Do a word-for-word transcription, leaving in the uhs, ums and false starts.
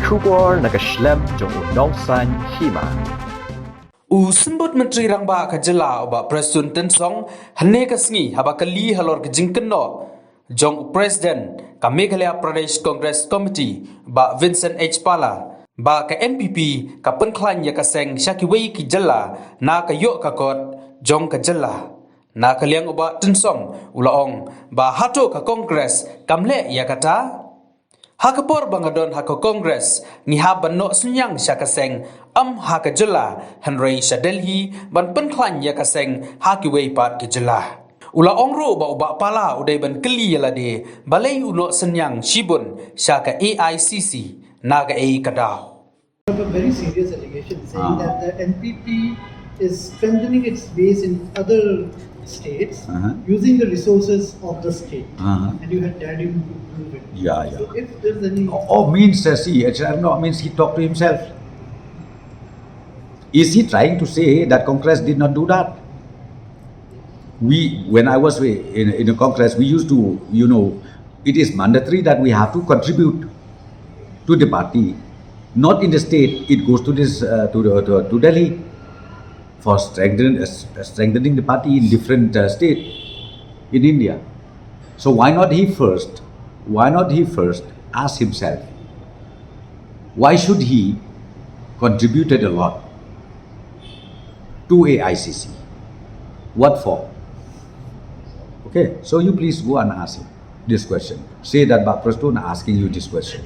Khubor na ka shlem jong u Nongsaiñ Hima. U Symbud Myntri Rangbah ka jylla u Bah Prestone Tynsong, hynne ka sngi haba kylli halor ka jingkynnoh jong u President ka Meghalaya Pradesh Congress Committee, Bah Vincent H Pala, ba ka N P P ka pynkhlaiñ ïa ka seng sha kiwei ki jylla na ka ïoh ka kot jong ka jylla. Na ka liang u Bah Tynsong u la ong ba hato ka Congress kam leh ïa kata? Ha ka por ba nga don ha ka Congress, ngi hap ban noh synñiang sha ka seng, ym ha ka jylla, hynrei sha Delhi ban pynkhlaiñ ïa ka seng ha kiwei pat ki jylla. U la ong ruh ba u Bah Pala u dei ban kylli ïa lade balei u noh synñiang shibun sha ka A I C C, na kaei ka daw. A very serious allegation saying Ah. that the N P P is strengthening its base in other states Uh-huh. using the resources of the state. Uh-huh. And you had dared him to prove it. Yeah, yeah. So if there's any... Oh, means, uh, see, it's, uh, no, means he talked to himself. Is he trying to say that Congress did not do that? We, when I was in, in a Congress, we used to, you know, it is mandatory that we have to contribute to the party. Not in the state, it goes to this, uh, to, the, to, to Delhi for strengthen, uh, strengthening the party in different, uh, state in India. So why not he first? Why not he first ask himself? Why should he contributed a lot to A I C C? What for? Okay, so you please go and ask him this question. Say that Bah Prestone asking you this question.